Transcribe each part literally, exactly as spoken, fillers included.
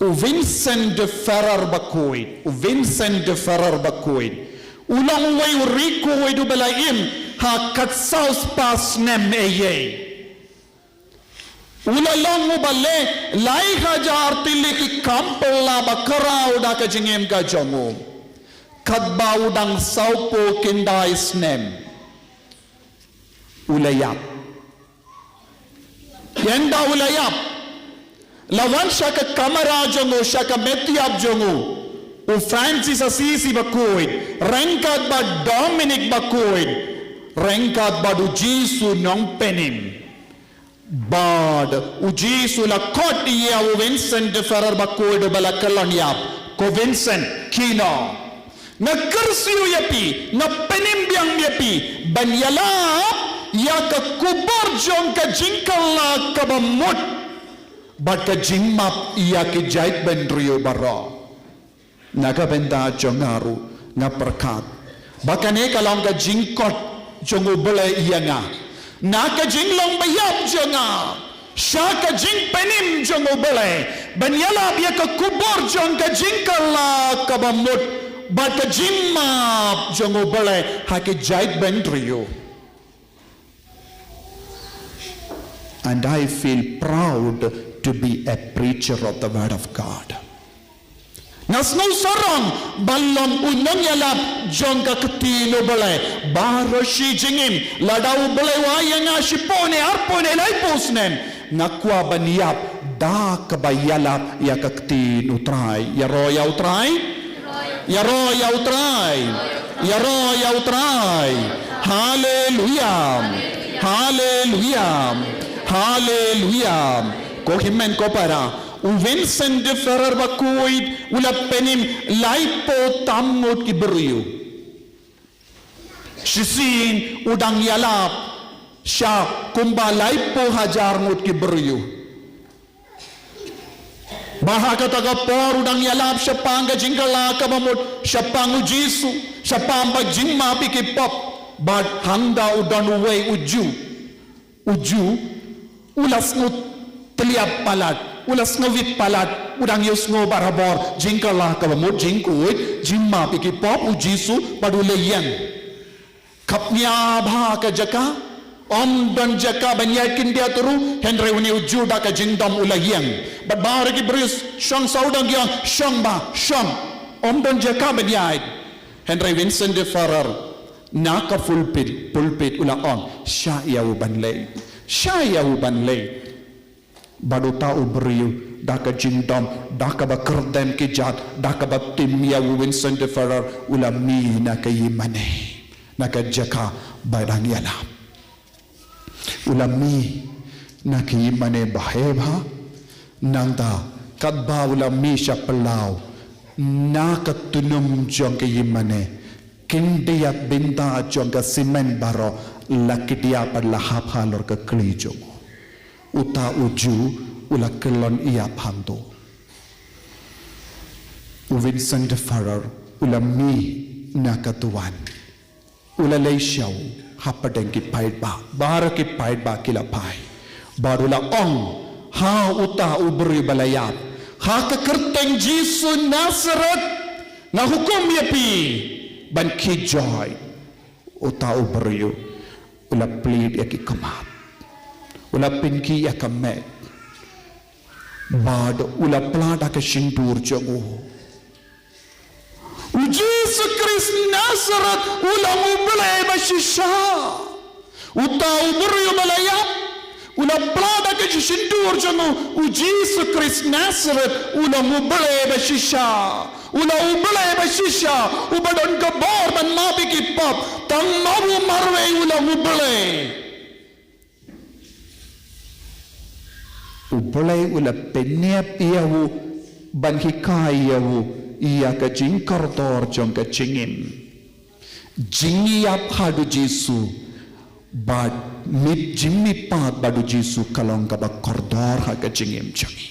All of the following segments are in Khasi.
U Vincent de Ferrer bakhuid, u Vincent de Ferrer bakhuid, u long uwei u riewkhuid uba la im ha khatsaw spah snem eiei. U la long uba leh lai hajar tylli ki kam pla ba khraw da ka jingim ka jong u. Katba u dang sawphew khyndai snem, u la ïap. Ynda u la ïap, la wan sha ka kamra jong u, sha ka met ïap jong u, u Francis Assisi bakhuid, ryngkat bad Dominic bakhuid, ryngkat bad u Jisu nongpynim. Bad u Jisu u la khot ïa u Vincent de Ferrer bakhuid uba la kyllon ïap, ko Vincent, kino. Nga kyrsiew ïa phi, nga pynim biang ïa phi, ban ïalap ïa ka khubor jong ka jingkylla kaba mut, bad ka jingmap ïa ki jaitbynriew baroh. Na ka bynta jong nga ruh nga pyrkhat ba kane ka long ka jingkhot jong U Blei ïa nga, na ka jinglong baïap jong nga sha ka jingpynim jong U Blei, ban ïalap ïa ka khubor jong ka jingkylla kaba mut bad ka jingmap jong U Blei ha ki jaitbynriew. And I feel proud to be a preacher of the word of God. Nga sngew sarong ban long u nongïalap jong ka ktien U Blei baroh shi jingim, lada U Blei u ai ïa nga shiphew ne arphew ne laiphew snem, nga kwah ban ïap da kaba ïalap ïa ka ktien U Trai. Ïaroh ïa U Trai. Ïaroh ïa U Trai. Ïaroh ïa U Trai. Haleluia. Haleluia. Haleluia. Ko hynmen ko para, u Vincent de Ferrer bakhuid u la pynim laiphew tam ngut ki briew. Shisien u dang ïalap sha kumba laiphew hajar ngut ki briew. Bad ha kata ka por u dang ïalap shaphang ka jingkylla kaba mut, shaphang U Jisu, shaphang ba jingmap ïa ki pop. Bad hangta u don uwei u Jiw. U Jiw u la sngewtliap palat, u la sngewrit palat, u dang ïohsngew barabor jingkylla kaba mut, jingkhuid, jingmap ïa ki pop, U Jisu, bad u la ïeng. Khapngiah bha ka jaka, ym don jaka ban ïaid khyndiat ruh, hynrei une u Jiw da ka jingdom u la ïeng. Bad baroh ki briew shong sawdong ki ong, shong bah, shong. Ym don jaka ban ïaid. Hynrei Vincent de Ferrer na ka pulpit, pulpit u la ong, shah ïa u ban leit. Shah ïa u ban leit. Bad uta u briew da ka jingdom, da kaba kyrdan ki jait, da kaba tim ïa u Vincent de Ferrer, u la mih na ka ïingmane, na ka jaka ba dang ïalap. U la mih na ka ïingmane ba heh bha. Nangta katba u la mih sha phyllaw, na ka tnum jong ka ïingmane, khyndiat bynta jong ka simen baroh la khyndiat bad la hap halor ka kli jong u. Uta u Jiw u la kyllon ïap hangto. U Vincent de Ferrer u la mih na ka duwan. U la leit sha u hapdeng ki paidbah, baroh ki paidbah ki la phai. Bad u la ong ha uta u briew ba la ïap, ha ka kyrteng Jisu Nasareth, nga hukum ïa phi ban khie joi. Uta u briew u la plied ïa ki khmat, u la pynkhih ïa ka met, bad u la pla da ka shyntur jong u. U Jisu Khrist Nasareth u long U Blei ba shisha. Uta u briew ba la ïap u la pla da ka shyntur jong u. U Jisu Khrist Nasareth u long U Blei ba shisha. U long U Blei ba shisha uba don ka bor ban map ïa ki pop. Tang ma u marwei u long U Blei. U Blei u la pynïap ïa u ban hikai ïa u ïa ka jingkordor jong ka jingim. Jingïap haduh Jisu bad mih, jingmihpat bad u Jisu ka long kaba kordor ha ka jingim jong ngi.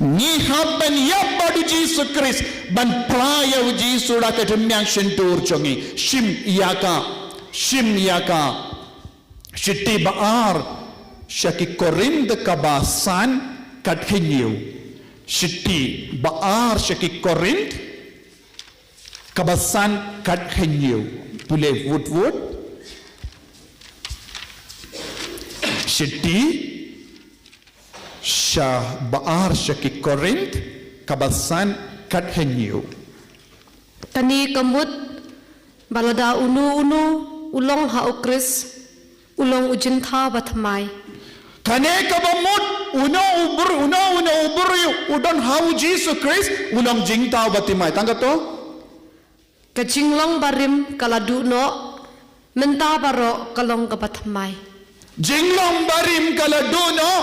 Ngi hap ban ïap bad u Jisu Khrist, ban pla ïa u Jisu da ka dohnud shyntur jong ngi. Shim ïa ka, shim ïa ka. Shithi ba ar sha ki Korinth kaba san, khathynñiew. Shithi ba ar sha ki Korinth, kaba san, kat hynñiew. Pule wut wut. Shithi sha ba ar sha ki Korinth, kaba san, kat hynñiew. Kane ka mut ba lada uno uno u long ha u Khrist, u long u jingthaw bathymmai. Kane kaba mut, uno u br-, uno uno u briew u don ha u Jisu Khrist, u long jingthaw bathymmai. Tang katto? Ka jinglong barim ka la duh noh, mynta baroh ka long kaba thymmai. Jinglong barim ka la duh noh,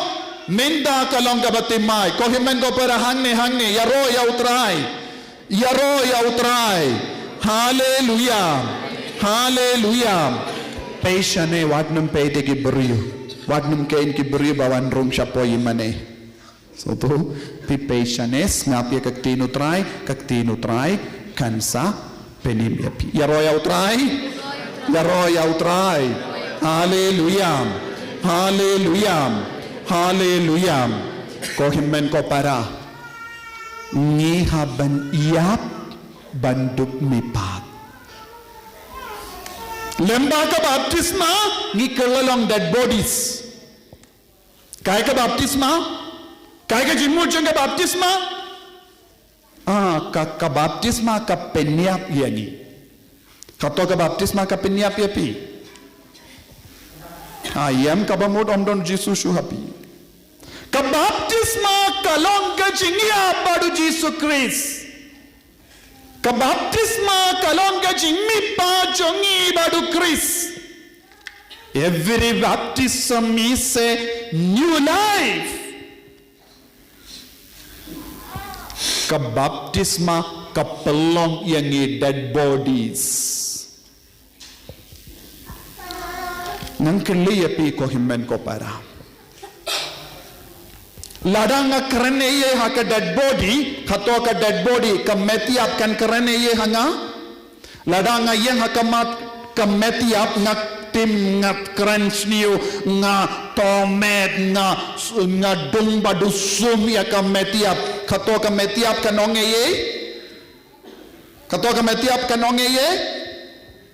mynta ka long kaba thymmai. Ko hynmen ko para, hangne, hangne, ïaroh ïa u Trai. Ïaroh ïa u Trai. Haleluya. Haleluya. Pei shane, wat nym pei te ki briew. Wat nym khein ki briew ba wan rung shapoh ïa mane. Sngewthuh, phi pei shane, sngap ïa ka ktien u Trai, ka ktien u Trai kan sa pynim ïa phi. Ïaroh ïa u Trai. Ïaroh ïa u Trai. Haleluya. Haleluya. Haleluya. Ko hynmen ko para, ngi hap ban ïap ban dup mihpat. Lyngba ka baptisma ngi kylla long dead bodies. Kaei ka baptisma? Kaei ka jingmut jong ka baptisma? Ah, ka, ka baptisma ka pynïap ïa ngi. Kato ka baptisma ka pynïap ïa phi? Ah, ïa em, kaba mut ym don Jisu shuh ha phi. Ka baptisma ka long ka jingïap bad u Jisu Khrist. Ka baptisma ka long ka jingmihpat jong ngi bad u Khrist. Every baptism is a new life. Ka baptisma ka pynlong ïa ngi dead bodies. Ngan kylli ïa phi ko hynmen ko para. Lada nga kren ïa ha ka dead body, kato ka dead body, ka met ïap kan kren ïa ha nga. Lada nga ïeng ha ka mat ka met ïap, nga tim, nga kren sniew, nga tohmet, nga, nga dung ba dusum ïa ka met ïap. Kato ka met ïap kan ong ei ei? Kato ka met ïap kan ong ei ei?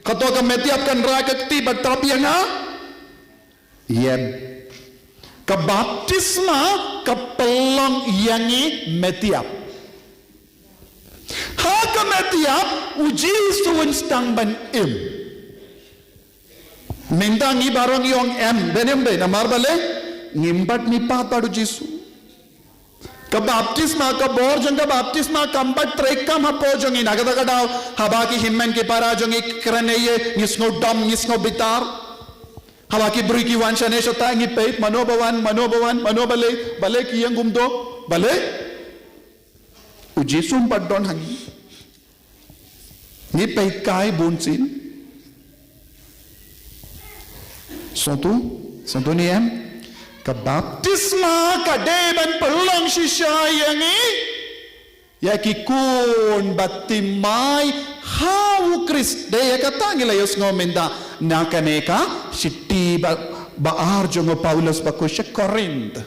Kato ka met ïap kan rai ka kti ba tap ïa nga? Ïa em. Ka baptisma ka pynlong ïa ngi met ïap. Ha ka met ïap u Jisu un sdang ban im. Mynta ngi baroh ngi ong em, bad em dei namar balei? Ngim pat mihpat bad u Jisu. Ka baptisma, ka bor jong ka baptisma kam pat treikam hapoh jong ngi. Na kata ka daw, haba ki hynmen ki para jong ngi kren ei ei, ngi sngewdom, ngi sngew bitar. Haba ki briew ki wan shane shata, ngi peit mano ba wan, mano ba wan, mano ba leit, balei ki ïeng kumto, balei? U Jisu um pat don ha ngi. Ngi peit kai bunsien. Sngewthuh, sngewthuh ne em? Ka baptisma ka dei ban pynlong shisha ïa ngi ïa ki khun ba thymmai ha u Khrist. Dei ïa kata ngi la ïohsngew mynta na kane ka shithi ba, ba ar jong u Paulus ba khuid sha Korinth.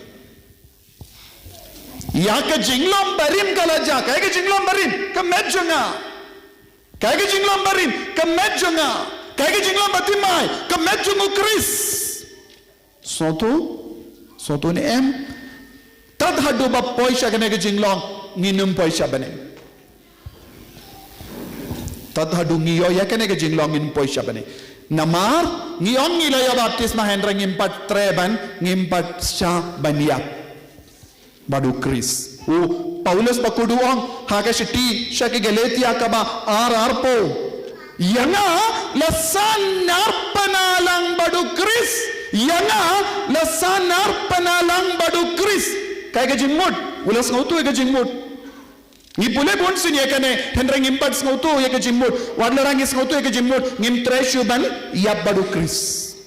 Ïa ka jinglong barim ka la jia, kaei ka jinglong barim? Ka met jong nga. Kaei ka jinglong barim? Ka met jong nga. Kaei ka jinglong ba thymmai? Ka met jong u Khrist. Sngewthuh? Sngewthuh ne em? Tad haduh ba poi sha kane ka jinglong ngin ym poi sha bneng. Tad haduh ngi ïoh ïa kane ka jinglong ngin poi sha bneng. Namar ngi ong ngi la ïa baptisma hynrei ngim pat treh ban, ngim pat shah ban ïap bad u Khrist. U Paulus ba khuid u ong ha ka shithi sha ki Galatia kaba ar, arphew. Ïa nga la san arphew na lang bad u Khrist. Ïa nga la san arphew na lang bad u Khrist. Kaei ka jingmut? U la sngewthuh ïa ka jingmut. Ngi pule bunsien ïa kane, hynrei ngim pat sngewthuh ïa ka jingmut. Wat lada ngi sngewthuh ïa ka jingmut, ngim treh shuh ban ïap bad u Khrist.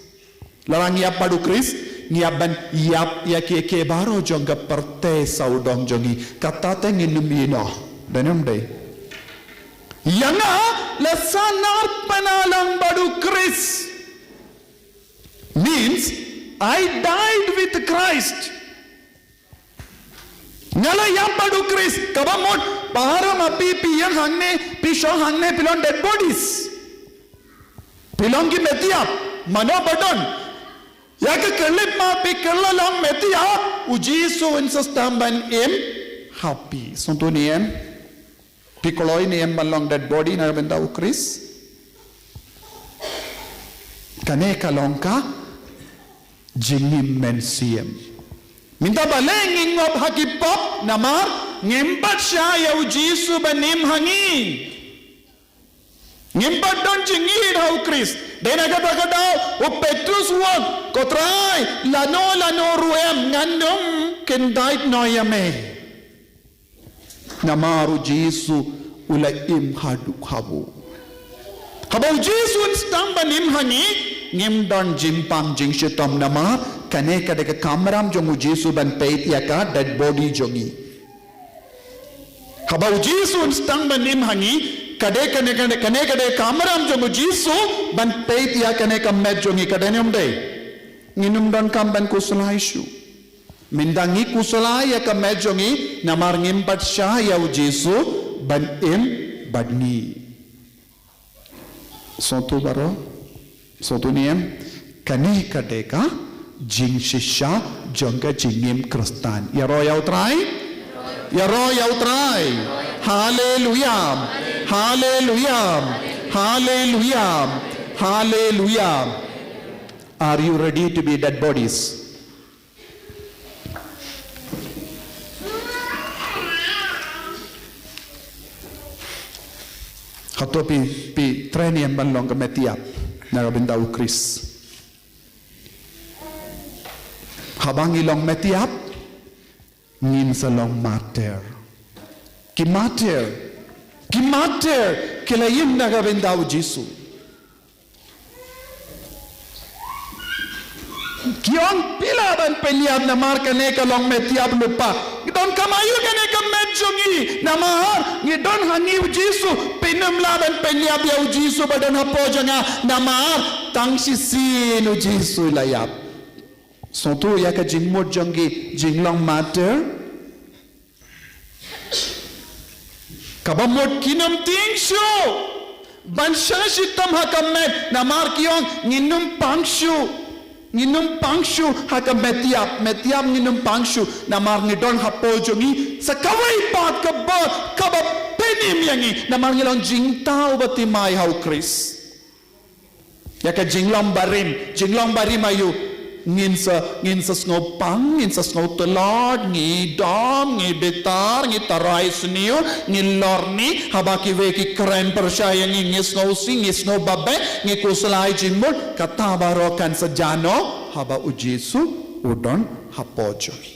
Lada ngi ïap bad u Khrist, ngi ïap ban ïap ïa kiei kiei baroh jong ka pyrthei sawdong jong ngi. Kata te ngin ym ïehnoh. Dei ne ym dei? Ïa nga la san arphew na lang bad u Khrist. Means, I died with Christ. Nga la ïap bad u Khrist, kaba mut, para ma phi, phi ïeng hangne, phi shong hangne, phi long dead bodies. Phi long ki met ïap, mano ba don. Ïa ka khyllipmat phi kylla long met ïap, u Jisu un sa sdang ban im ha phi. Sngewthuh ne em? Phi kloi ne em ban long dead body na ka bynta u Khrist? Kane ka long ka jingim mynsiem. Mynta balei ngi ngop ha ki pop? Namar ngim pat shah ïa u Jisu ban im ha ngi. Ngim pat don jingïeit ha u Khrist. Dei na kata ka daw u Petrus u ong, ko Trai, lano lano ruh em ngan ym kyntait noh ïa me. Namar u Jisu u la im haduh kaba. Haba u Jisu un sdang ban im ha ngi, ngim don jingpang jingshitom namar kane ka dei ka kamram jong u Jisu ban peit ïa ka dead body jong ngi. Haba u Jisu un sdang ban im ha ngi, ka dei kane, kane, kane ka dei ka kamram jong u Jisu ban peit ïa kane ka met jong ngi, ka dei ne ym dei? Ngin ym donkam ban khuslai shuh. Mynta ngi khuslai ïa ka met jong ngi namar ngim pat shah ïa u Jisu ban im bad ngi. Sngewthuh baroh? Sngewthuh ne em? Kane ka dei ka jingshisha jong ka jingim Khristan. Ïaroh ïa u Trai? Ïaroh ïa u Trai. Haleluya. Haleluya. Haleluya. Haleluya. Are you ready to be dead bodies? Hato phi, phi trei ne em ban long ka met ïap na ka bynta u Khrist? Haba ngi long met ïap, ngin sa long martyr. Ki martyr, ki martyr ki la ïeng na ka bynta u Jisu. Ki ong phi lah ban pynïap namar kane ka long met ïap lypa. Ngi donkam aïu kane ka met jong ngi namar ngi don ha ngi u Jisu. Phin ym lah ban pynïap ïa u Jisu ba don hapoh jong nga namar tang shisien u Jisu la ïap. Sngewthuh ïa ka jingmut jong ki jinglong martyr. Kaba mut kin ym tieng shuh ban shah shitom ha ka met namar ki ong ngin ym pang shuh. Ngin ym pang shuh ha ka met ïap, met ïap ngin ym pang shuh namar ngi don hapoh jong ngi sa kawei pat ka bor kaba pynim ïa ngi namar ngi long jingthaw ba thymmai ha u Khrist. Ïa ka jinglong barim, jinglong barim aïu? Ngin sa, ngin sa sngew pang, ngin sa sngew tlot, ngi dom, ngi bitar, ngi tharai sniew, ngi lorni, haba kiwei ki kren pyrshah ïa ngi, ngi sngew sih, ngi sngew babe, ngi khuslai jingmut, kata baroh kan sa jan noh haba u Jisu u don hapoh jong ngi.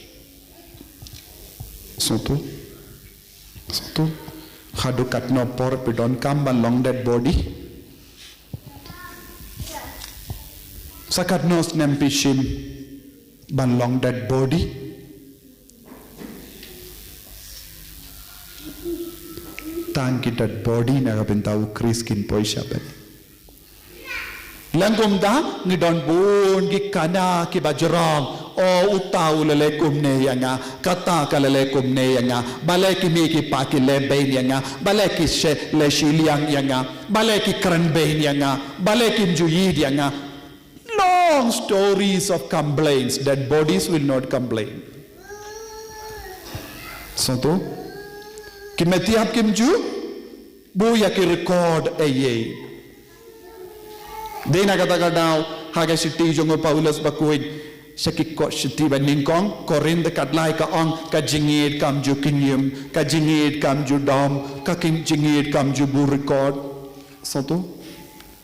Sngewthuh? Sngewthuh? Haduh katno por phi donkam ban long dead body? Sa katno snem phi shim ban long dead body? Tang ki dead body na ka bynta u Khrist kin poi shabar. Lane kumta ngi don bun ki khana kiba jrong. O, uta u la leh kumne ïa nga, kata ka la leh kumne ïa nga. Balei ki mei ki pa ki leh bein ïa nga? Balei ki leh shiliang ïa nga? Balei ki kren bein ïa nga? Balei kim ju ïeit ïa nga? Long stories of complaints. Dead bodies will not complain. Sngewthuh? Ki met ïap kim ju buh ïa ki record ei ei. Dei na kata ka daw ha ka shithi jong u Paulus bakhuid sha ki ko-, shithi ba nyngkong Korinth, ka lai ka ong, ka jingïeit kam ju kynjum, ka jingïeit kam ju dom, ka jingïeit kam ju buh record. Sngewthuh?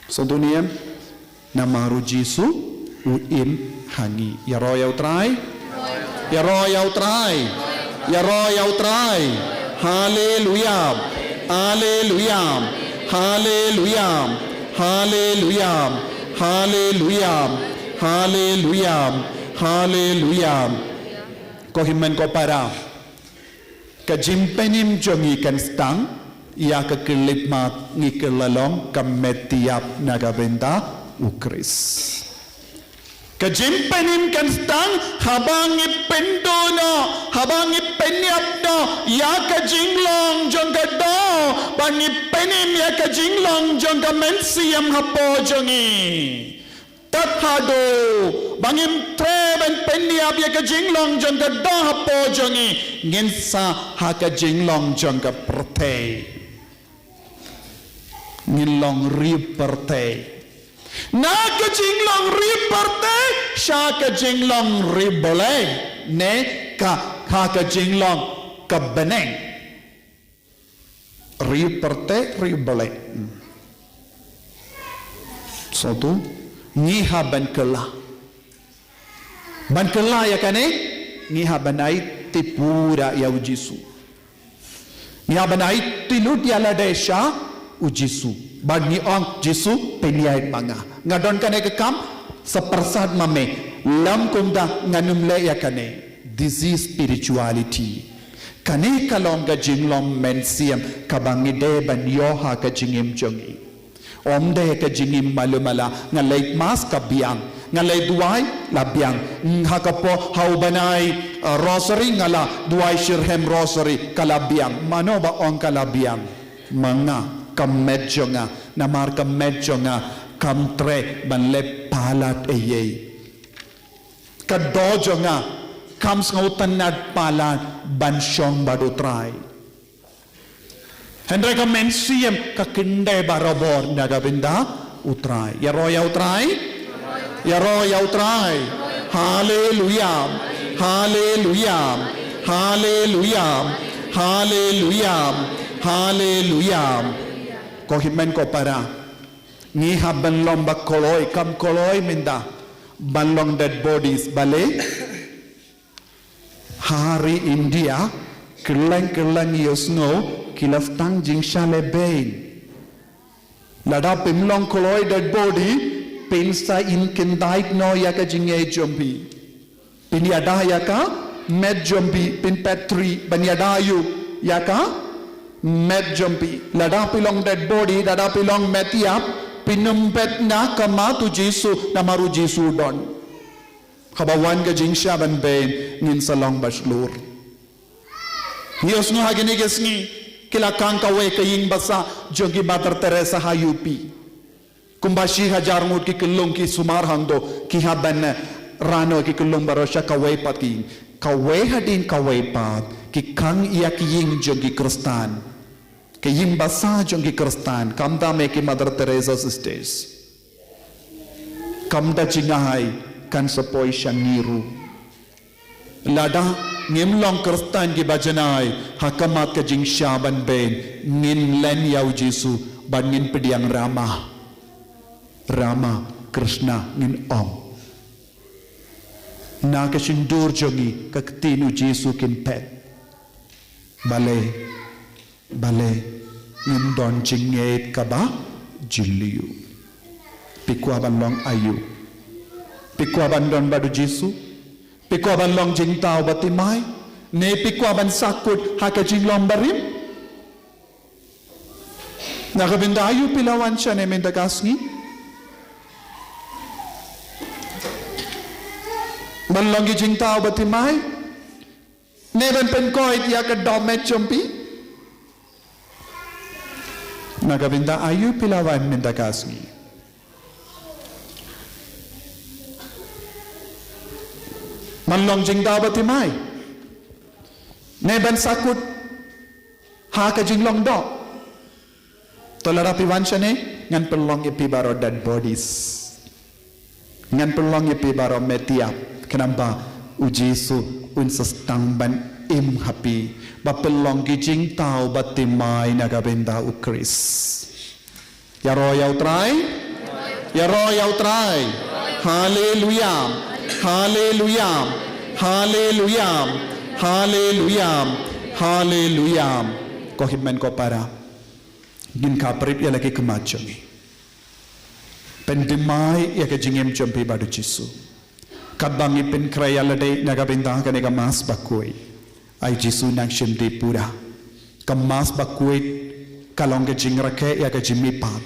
Sngewthuh ne em? Namar u Jisu u im ha ngi. Ïaroh ïa u Trai. Ïaroh ïa u Trai. Ïaroh ïa u Trai. Haleluya. Haleluya. Haleluya. Haleluya. Haleluya. Haleluya. Haleluya. Ko hynmen ko para. Ka jingpynim jong ngi kan sdang ïa ka khyllipmat ngi kylla long ka met ïap na ka bynta u Khrist. Ka jingpynim kan sdang haba ngi pynduh noh, haba ngi pynïap noh ïa ka jinglong jong ka doh, ba ngi pynim ïa ka jinglong jong ka mynsiem hapoh jong ngi. Tad haduh ba ngim treh ban pynïap ïa ka jinglong jong ka doh hapoh jong ngi, ngin sah ha ka jinglong jong ka pyrthei. Ngin long ri pyrthei. Na ka jinglong ri pyrthei sha ka jinglong ri balei, ne ka, ha ka jinglong ka bneng. Ri pyrthei, ri balei. Hmm. Sngewthuh, ngi hap ban kylla. Ban kylla ïa kane, ngi hap ban ai tipura ïa u Jisu. Ngi hap ban ai tilut ïa lade sha u Jisu. Bad ngi ong, Jisu, pynïaid ma nga. Nga don kane ka kam, sa pyrsad ma me. Lym kumta ngan ym leh ïa kane. This is spirituality. Kane ka long ka jinglong mynsiem kaba ngi dei ban ïoh ha ka jingim jong ngi. Ym dei ka jingim malu mala, nga leit mass ka biang, nga leit duwai la biang, ha ka por haba ngan ai, uh, rosary nga la duwai shitrhem rosary ka la biang. Mano ba ong ka la biang? Ma nga, ka met jong nga, namar ka met jong nga kam treh ban leh palat ei ei. Ka doh jong nga kam sngewtynnad palat ban shong bad u Trai. Hynrei ka mynsiem ka kyndit barabor na ka bynta u Trai. Ïaroh ïa u Trai. Ïaroh ïa u Trai. Haleluya. Haleluya. Haleluya. Haleluya. Haleluya. Ko hynmen ko para. Ngi hap ban long ba kloi, kam kloi mynta ban long dead bodies, balei? Ha ri India, kylleng kylleng ïohsngew ki la sdang jingshah lehbeiñ. Lada phim long kloi dead body, phin sa ïakyndait noh ïa ka jingngeit jong phi. Phin ïada ïa ka met jong phi, phin peit trei ban ïada ïa ka met jong phi. Lada phi long dead body, lada phi long met ïap, phin ym peit na ka mat u Jisu, namar u Jisu u don. Haba wan ka jingshah ban beiñ, ngin sa long ba shlur. Ngi ïohsngew ha kine ki sngi ki la khang kawei ka ïing basa jong ki Mother Teresa ha U P. Kumba shi hajar ngut ki kyllung ki sumar hangto, ki hap ban rah noh ki kyllung baroh sha kawei pat ki ïing. Kawei hadien kawei pat ki khang ïa ki ïing jong ki Khristan. Ka ïing basa jong ki Khristan, khamtam eh ki Mother Teresa Sisters. Khamtam jngai kan sa poi sha ngi ruh. Lada ngim long Khristan kiba janai ha khmat ka jingshah ban beiñ, ngin len ïa u Jisu bad ngin pdiang Rama. Rama, Krishna, ngin ong. Na ka shyntur jong ngi ka ktien u Jisu kin peit. Balei, balei ngim don jingngeit kaba jylliew? Phi kwah ban long aïu? Phi kwah ban don bad u Jisu? Phi kwah ban long jingthaw ba thymmai? Ne phi kwah ban sahkut ha ka jinglong barim? Na ka bynta aïu phi la wan shane mynta ka sngi? Ban long ki jingthaw ba thymmai? Ne ban pynkoit ïa ka dohmet jong phi? Na ka bynta aïu phi la wan mynta ka sngi? Ban long jingthaw ba thymmai? Ne ban sahkut ha ka jinglong doh? To lada phi wan shane, ngan pynlong ïa phi baroh dead bodies. Ngan pynlong ïa phi baroh met ïap, khnang ba u Jisu un sa sdang ban im ha phi, ba pynlong ki jingthaw ba thymmai na ka bynta u Khrist. Ïaroh ïa u Trai. Ïaroh ïa u Trai. Haleluya. Haleluya. Haleluya. Haleluya. Haleluya. Ko hynmen ko para. Ngin khaprit ïa la ki khmat jong ngi. Pynthymmai ïa ka jingim jong phi bad u Jisu. Katba ngi pynkhreh ïa lade na ka bynta kane ka Mass bakhuid. Ai Jisu nang shim dih pura. Ka Mass bakhuid ka long ka jingrakhe ïa ka jingmihpat.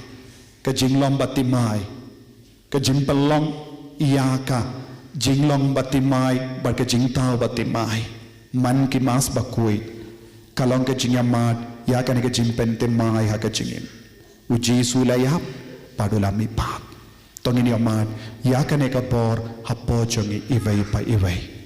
Ka jinglong ba thymmai. Ka jingpynlong ïa ka Jinglong ba thymmai bad ka jingthaw ba thymmai, man ki Mass ba khuid, ka long ka jingïamad ïa kane ka jingpynthymmai ha ka jingim. U Jisu u la ïap bad u la mihpat. To ngin ïamad ïa kane ka por hapoh jong ngi iwei pa iwei.